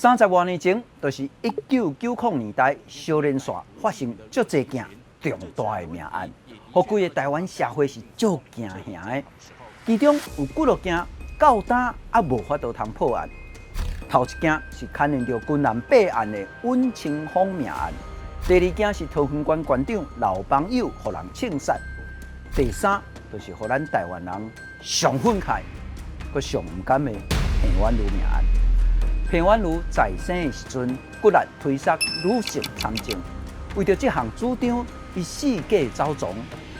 30外年前，就是1990年代，小連線發生足濟件重大的命案，予規个台灣社會是足驚嚇的。其中有幾落件到今猶無法度通破案。頭一件是牽連著軍艦八案的尹清楓命案，第二件是桃園縣縣長劉邦友予人槍殺，第三就是予咱台灣人上憤慨、閣上毋甘的彭婉如命案。彭婉如在生的時陣，骨力推捒女性參政，為著這項主張，伊四界走傱，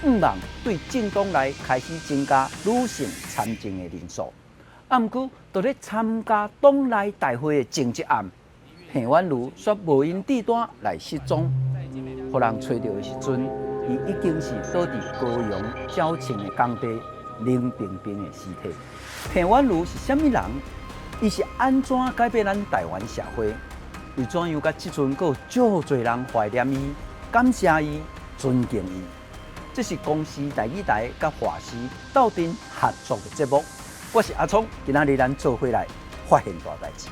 向望對政黨內開始增加女性參政的人數。啊，毋過，佇咧參加黨內大會的前一暗，彭婉如煞無閒佇單來失蹤，予人揣著的時陣，伊已經是倒佇高雄鳥棲的工地冷冰冰的屍體。彭婉如是啥物人？伊是按怎改變咱台灣社會？為怎樣到這陣閣有足濟人懷念伊、感謝伊、尊敬伊？這是公視台語台佮華視鬥陣合作的節目。我是阿聰，今仔日咱做伙來發現大代誌。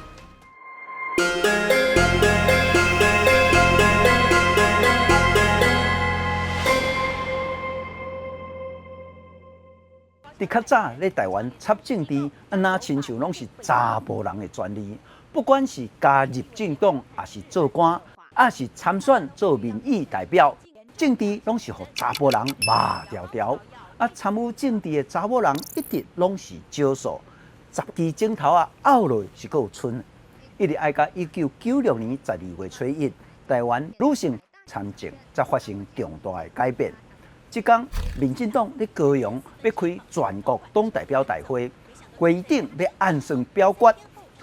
佇較早咧台灣插政治，啊若親像攏是查埔人的權利，不管是加入政黨，抑是做官，抑是參選做民意代表，政治攏是予查埔人肉條條。啊，參與政治的查某人一直攏是少數，十支指頭仔拗落是閣有賰。一直愛到1996年12月初一，台灣女性參政才發生重大的改變。這工民進黨咧高雄欲開全國黨代表大會，規定欲按算表決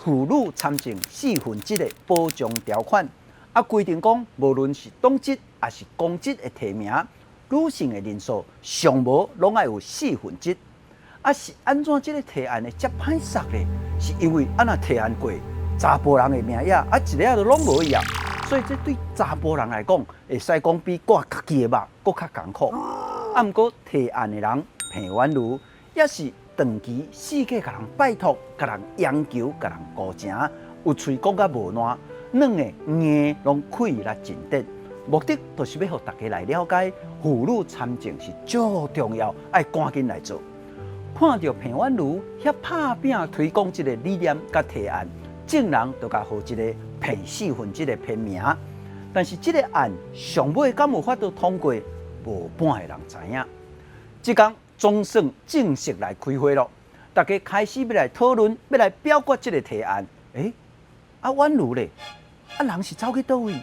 婦女參政四分之一的保障條款，啊規定講，無論是黨職抑是公職的提名，女性的人數上無攏愛有四分之一。啊是按怎這个提案會遮歹殺咧？是因為啊若提案過，查埔人的名影啊一下仔就攏無去啊。所以這對查埔人來講，會使講比割家己的肉閣較艱苦。啊，毋過提案的人彭婉如，也是長期四界共人拜託、共人央求、共人求情，有喙講甲無爛，軟的硬的攏氣力盡得。目的就是欲予大家來了解，婦女參政是足重要，愛趕緊來做。看著彭婉如遐拍拚推廣這个理念佮提案。眾人就共予一个彭四分之一的片名，但是這个案上尾敢有法度通過，無半个人知影。這工總算正式來開會囉，大家開始欲來討論，欲來表決這个提案。欸，啊婉如咧，啊人是走去佗位？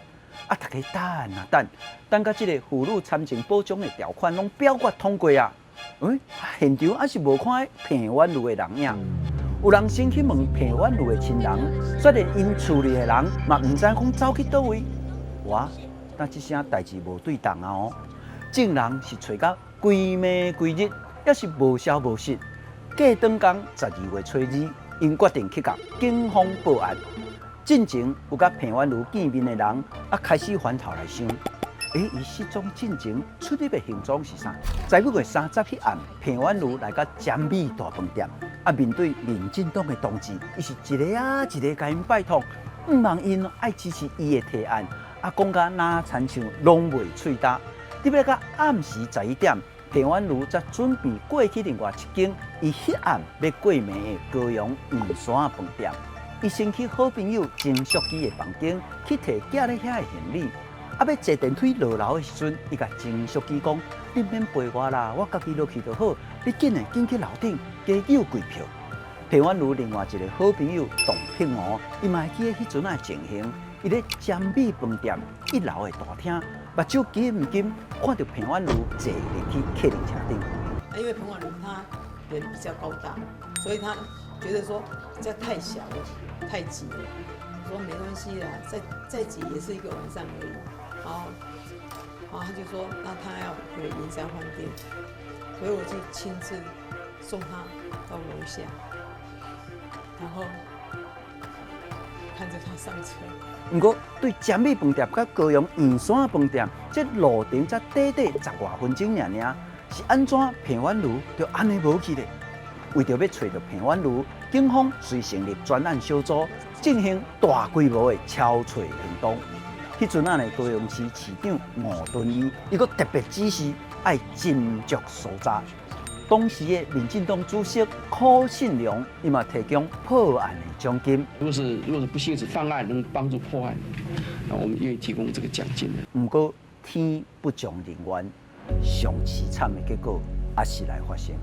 啊，大家等啊等，等到這个婦女參政保障的條款攏表決通過啊，欸，現場猶是無看見彭婉如的人影。有人先去問彭婉如的親人，煞連𪜶厝裡的人嘛毋知講走去佗位。哇！但這聲代誌無對仝啊哦！眾人是揣甲規暝規日，猶是無消無息。過轉工12月初二，𪜶決定去共警方報案。進前有佮彭婉如見面的人，啊開始翻頭來想。欸，伊失蹤進前出入的行蹤是啥？12月30彼暗，彭婉如來到占美大飯店，啊，面對民進黨的同志，伊是一个啊一个共𪜶拜託，向望𪜶愛支持伊的提案，啊，講甲若親像攏袂喙焦。直欲到暗時11點，彭婉如才準備過去另外一間伊彼暗欲過暝的高雄圓山飯店。伊先去好朋友曾淑姬的房間去提寄咧遐的行李。啊！欲坐電梯落樓的時陣，伊共曾淑姬講：你毋免陪我啦，我家己落去就好。你緊來緊去樓頂加郵櫃票。彭婉如另外一个好朋友董碧娥，伊嘛會記得彼陣仔情形。伊咧占美飯店一樓的大廳，目睭緊毋緊看著彭婉如坐入去客運車頂。因為彭婉如她人比較高大，所以她覺得說這太小了，太擠了。我說沒關係啦，再擠也是一個晚上而已。然後，然後他就說，那他要回圓山飯店，所以我就親自送他到樓下，然後看着他上車。毋過，對占美飯店佮高雄圓山飯店，這路程才短短十外分鐘爾爾，是按怎彭婉如就按呢無去咧？為著欲揣著彭婉如，警方遂成立專案小組，進行大規模的搜揣行動。彼陣仔呢，高雄市市長吳敦義，伊閣特別指示愛斟酌搜查。當時的民進黨主席柯信良，伊嘛提供破案的獎金。如果是不幸是犯案，能幫助破案，那我們願意提供這個獎金的。毋過天不從人願，上淒慘的結果猶是來發生。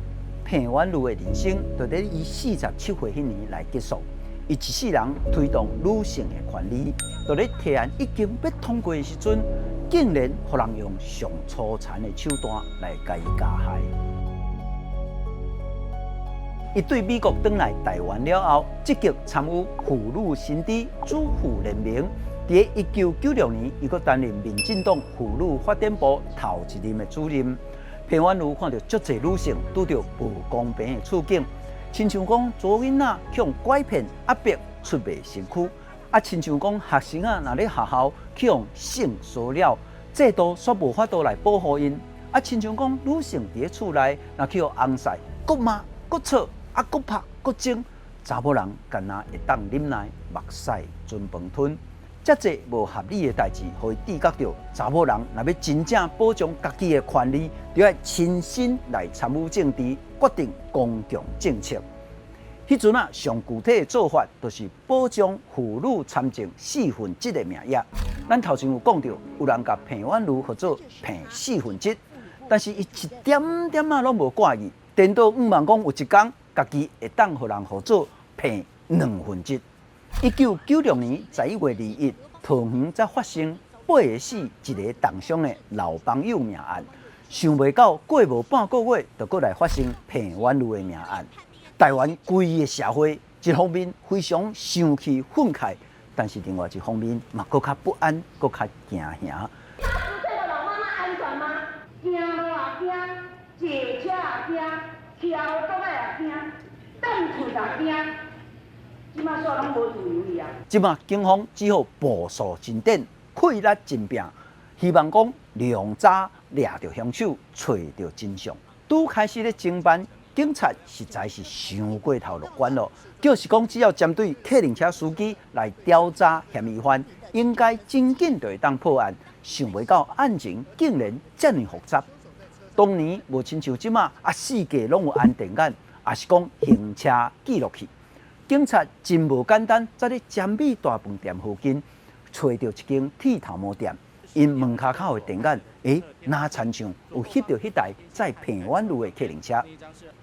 彭婉如的人生，就佇伊47歲彼年來結束。伊一世人推動女性的權利，就咧提案已經欲通過的時陣，竟然予人用上粗殘的手段來共伊加害。伊對美國轉來台灣了後，積極參與婦女新知、主婦聯盟。佇1996年，伊閣擔任民進黨婦女發展部頭一任的主任。彭婉如看著足濟女性拄著無公平的處境，親像講查某囡仔予人拐騙壓迫出賣身軀，啊，親像講學生仔若咧學校去予性騷擾，制度煞無法度來保護𪜶，啊，親像講女性佇咧厝內若去予翁婿閣罵閣吵，啊，閣拍閣整，查某人干焦會當忍耐，目屎準飯吞。遮濟無合理的代誌，予伊知覺著查某人若欲真正保障家己的權利，就愛親身來參與政治，決定公共政策。彼陣仔，上具體的做法，就是保障婦女參政四分之一的名額。咱頭前有講著，有人共彭婉如號做彭四分之一，但是伊一點點仔攏無掛意，顛倒向望講有一工，家己會當予人號做彭兩分之一。1996年11月21，桃園才發生八個死一个重傷的老朋友命案，想袂到過無半個月，就閣來發生彭婉如的命案。台灣規个社會一方面非常生氣憤慨，但是另外一方面嘛，閣較不安，閣較驚嚇。這個老媽媽安全嗎？行路也驚，坐車也驚，騎摩托也驚，轉厝也驚。這馬煞攏無自由去啊！這馬警方只好步數進展，氣力盡拼，希望講良早掠著兇手，揣著真相。拄開始咧偵辦，警察實在是傷過頭樂觀咯。就是講，只要針對客運車司機來調查嫌疑犯，應該真緊就會當破案。想袂到案情竟然遮爾複雜。當年無親像這馬啊，四界攏有安定眼，抑是講行車記錄器。警察真無簡單，才佇占美大飯店附近揣著一間剃頭毛店，𪜶門跤口的電眼，欸，若親像有翕著彼台載彭婉如的客運車。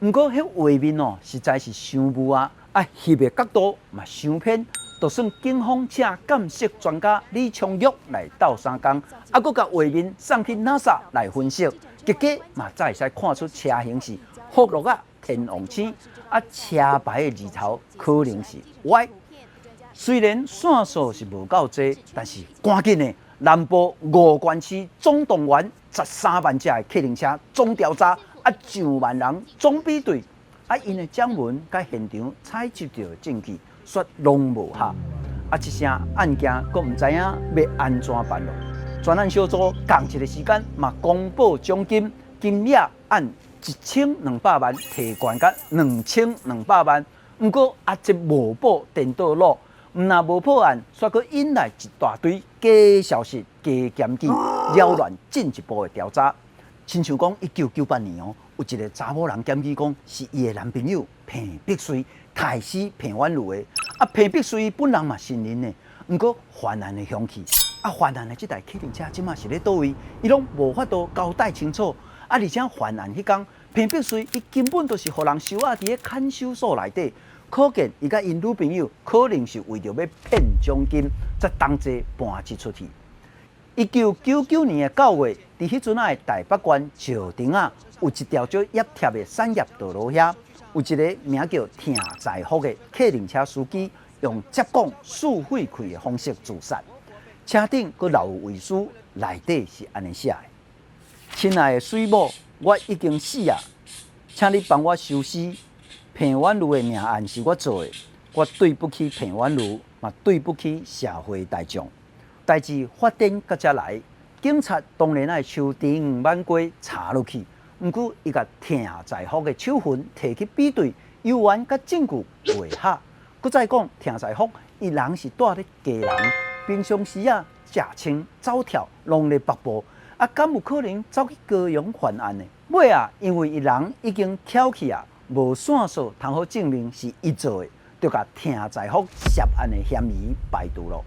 毋過彼畫面哦，實在是傷霧啊！啊，翕的角度嘛傷偏，就算警方請鑑識專家李昌鈺來鬥相共，啊，閣共畫面送去 NASA 來分析，結果嘛才會使看出車型是福祿仔天王星，啊，車牌的字頭可能是 Y。雖然線索是無夠濟，但是趕緊的，南部五縣市總動員13萬隻的客運車總調查，啊，上萬人總比對，啊，𪜶的掌紋佮現場採集著的證據，煞攏無合。啊，這聲案件閣毋知影欲按怎辦囉。專案小組仝一个時間嘛公布獎金，金額按1200萬提懸到2200萬。毋過啊，這無補顛倒滷，毋但無破案，煞閣引來一大堆假消息、假檢舉，擾亂進一步的調查。親像講，1998年哦，有一个查某人檢舉講是伊的男朋友彭碧穗刣死彭婉如的。啊，彭碧穗本人嘛承認的，毋過犯案的兇器，啊，犯案的這台客運車這馬是咧佗位，伊攏無法度交代清楚。啊，而且犯案彼工，彭碧穗伊根本就是予人收押佇咧看守所內底，可見伊佮𪜶女朋友可能是為著欲騙獎金，才同齊搬這齣戲。1999年的9月，佇彼陣仔的台北縣石碇仔，有一條足壓貼的產業道路遐，有一个名叫聽在福的客運車司機，用接講四血氣的方式自殺，車頂閣留有遺書，內底是按呢寫的：親愛的水某，我已經死啊，請你幫我收屍。彭婉如的命案是我做的，我對不起彭婉如，嘛對不起社會大眾。代誌發展到遮來，警察當然愛秋長晚歸查落去。毋過，伊共聽在福的手痕提去比對，猶原佮證據袂合。閣再講，聽在福伊人是蹛咧基隆，平常時啊，食穿走跳攏咧北部，啊，敢有可能走去高雄犯案呢？尾啊，因為伊人已經翹去啊，無線索通好證明是伊做的，就共聽在福涉案的嫌疑排除咯。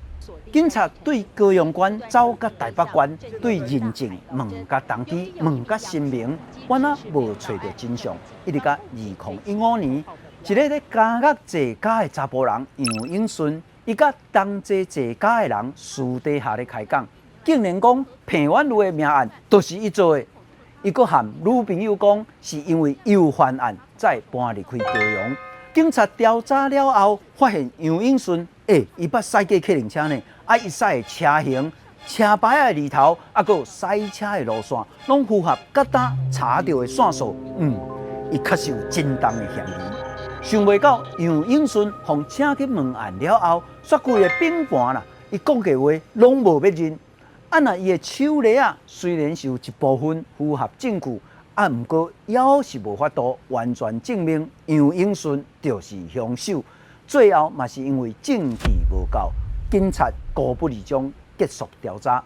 警察對高雄縣走佮台北縣，對人證問佮動機，問佮神明，原來無揣著真相。一直到2015年，一个咧監獄坐監的查埔人楊永順，伊佮同齊坐監的人私底下咧開講，竟然講彭婉如的命案就是伊做的。伊閣和女朋友講，是因為又犯案，才搬離開高雄。警察調查了後，發現楊永順，欸，伊捌駛過客運車呢，啊，伊駛的車型、車牌的字頭，啊，閣有駛車的路線，攏符合佮當查著的線索。嗯，伊確實有真重的嫌疑。想袂到楊永順予請去問案了後，煞規个反盤啦，伊講的話攏無欲認。啊，若伊的手螺仔雖然是有一部分符合證據。啊，毋過猶是無法度完全證明楊永順就是兇手。最後嘛是因為證據無夠，警察孤不而終結束調查。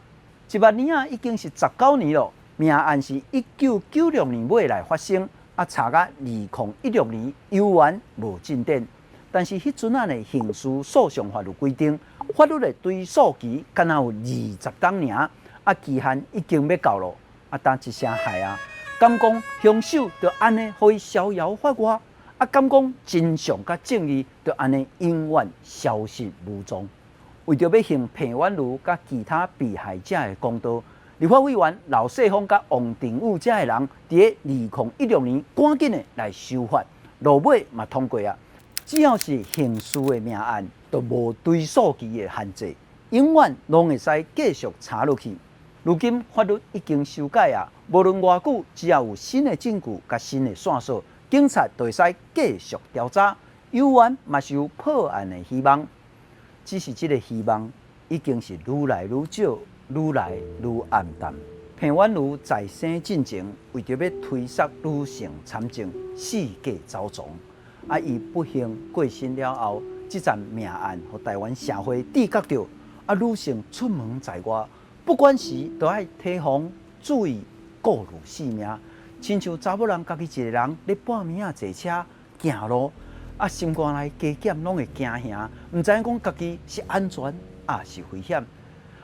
這擺年啊，已經是19年咯。命案是1996年尾來發生，啊，查到2016年猶原無進展。但是彼陣仔的刑事訴訟法有規定，法律的追訴期敢若有20冬爾，啊，期限已經欲到咯。啊，焦一聲害啊！敢講兇手就按呢予伊逍遙法外？啊，敢講真相佮正義就按呢永遠消失無蹤？為著欲還彭婉如佮其他被害者的公道，立法委員劉世鋒佮王定宇遮的人，佇咧2016年趕緊的來修法，落尾嘛通過啊！只要是刑事的命案，就無追訴期的限制，永遠攏會使繼續查落去。如今法律已經修改啊，無論偌久，只要有新的證據佮新的線索，警察就會使繼續調查，猶原嘛是有破案的希望。只是這个希望已經是愈來愈少，愈來愈暗淡。彭婉如在生進前，為著欲推捒女性參政，四界走傱。啊，伊不幸過身了後，這樁命案予台灣社會知覺著，啊，女性出門在外，不管時都愛提防、注意、顧慮性命。親像查某人家己一个人咧半暝仔坐車行路，啊，心肝內加減攏會驚嚇，毋知影講家己是安全抑是危險。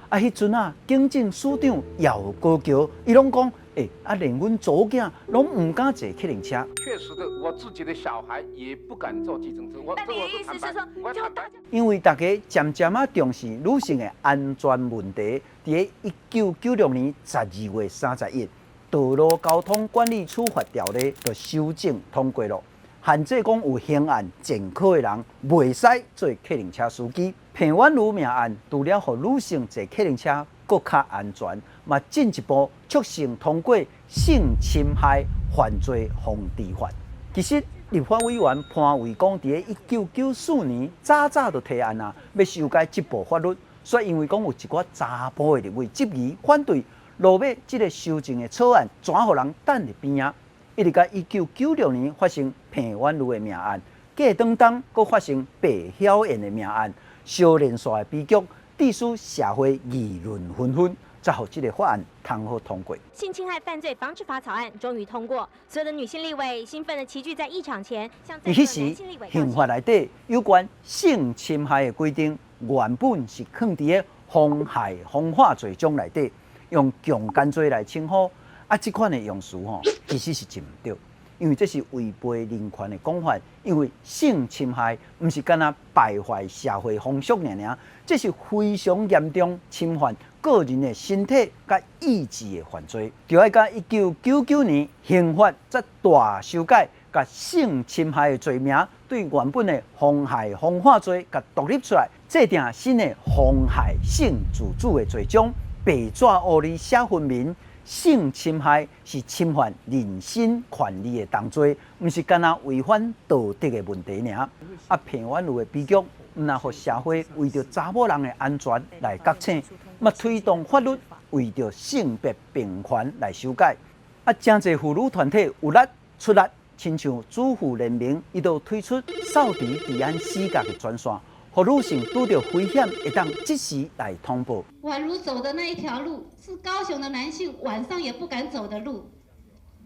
啊，彼陣啊，警政署長姚國橋，伊攏講，欸，啊，連阮查某囝攏毋敢坐客運車。確實的，我自己的小孩也不敢坐計程車。我但你的意思是說，叫大家因為大家漸漸仔重視女性的安全問題，佇咧1996年12月31，道路交通管理處罰條例就修正通過咯，限制講有刑案前科的人袂使做客運車司機。彭婉如命案除了予女性坐客運車閣較安全，嘛進一步促成通過性侵害犯罪防治法。其實立法委員潘維剛佇咧1994年早早就提案啊，欲修改這部法律，煞因為講有一寡查埔的立委質疑反對，落尾這个修正的草案轉予人擲佇邊仔。一直到1996年發生彭婉如的命案，過當當閣發生白曉燕的命案，相連紲的悲劇，致使社會議論紛紛，才予這个法案通好通過。性侵害犯罪防治法草案終於通過，所有的女性立委興奮地齊聚在議場前，向佇彼時刑法內底有關性侵害的規定，原本是囥佇咧妨害風化罪章內底，用強姦罪來稱呼。啊，這款的用詞吼，其實是真毋對，因為這是違背人權的講法。因為性侵害毋是干焦敗壞社會風俗爾爾，這是非常嚴重侵犯個人的身體佮意志的犯罪。就愛到1999年刑法才大修改，共性侵害的罪名對原本的妨害風化罪共獨立出來，制定新的妨害性自主的罪章，白紙烏字寫分明。性侵害是侵犯人身權利的重罪，毋是干焦違反道德的問題爾。啊，彭婉如的悲劇，毋但予社會為著查某人的安全來覺醒，嘛推動法律為著性別平權來修改。啊，誠濟婦女團體有力出力親像主婦聯盟，伊就推出掃除治安死角的專線，予女性拄著危險會當即時來通報。宛如走的那一條路，是高雄的男性晚上也不敢走的路，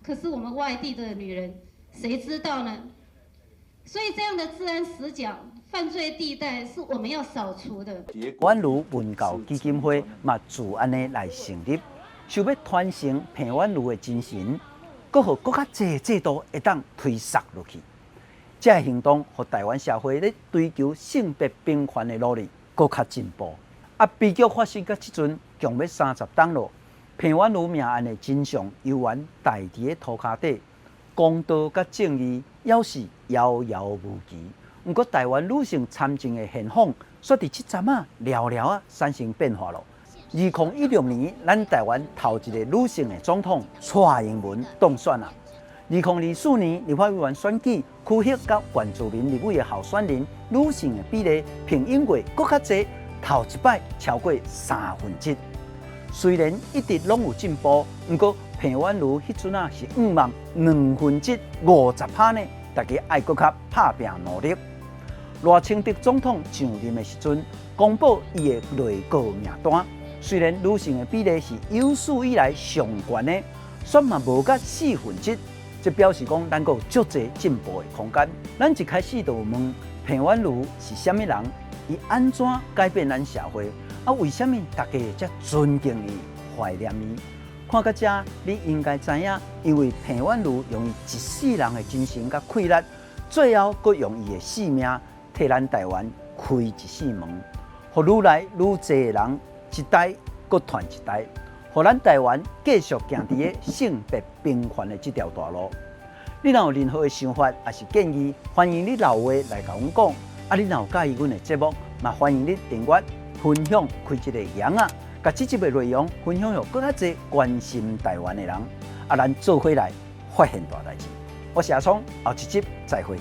可是我們外地的女人，誰知道呢？所以這樣的治安死角、犯罪地帶，是我們要掃除的。宛如文教基金會嘛自按呢來成立，想欲傳承彭婉如的精神，閣予閣較濟制度會當推捒落去。這個行動，予台灣社會咧追求性別平權的努力，閣較進步。啊，悲劇發生到這陣，共欲30冬咯。彭婉如命案的真相猶原待佇咧塗跤底，公道佮正義猶是遙遙無期。毋過，台灣女性參政的現況，煞佇這陣仔了了仔產生變化咯。2016年，咱台灣頭一个女性的總統蔡英文當選啊。2024年立法委員選舉，區域佮原住民立委的候選人女性的比例平均過閣較濟，頭一擺超過三分之一。雖然一直攏有進步，毋過彭婉如彼陣仔是向望50%呢，大家愛閣較拍拚努力。賴清德總統上任的時陣，公布伊的內閣名單，雖然女性的比例是有史以來上懸的，煞嘛無到四分之一。這表示講，咱閣有足濟進步的空間。咱一開始就有問彭婉如是啥物人，伊按怎改變咱社會？啊，為啥物大家會遮尊敬伊、懷念伊？看到這，你應該知影，因為彭婉如用伊一世人的精神佮氣力，最後閣用伊的性命替咱台灣開一扇門，予愈來愈濟人一代閣傳一代。予咱台灣繼續行佇咧性別平權的這條大路。你若有任何的想法，抑是建議，歡迎你留話來共阮講。啊，你若有佮意阮的節目，嘛歡迎你訂閱、分享、開這個鈴仔，共這集的內容分享予閣較濟關心台灣的人。啊，咱做伙來發現大代誌。我是阿聰，後一集再會。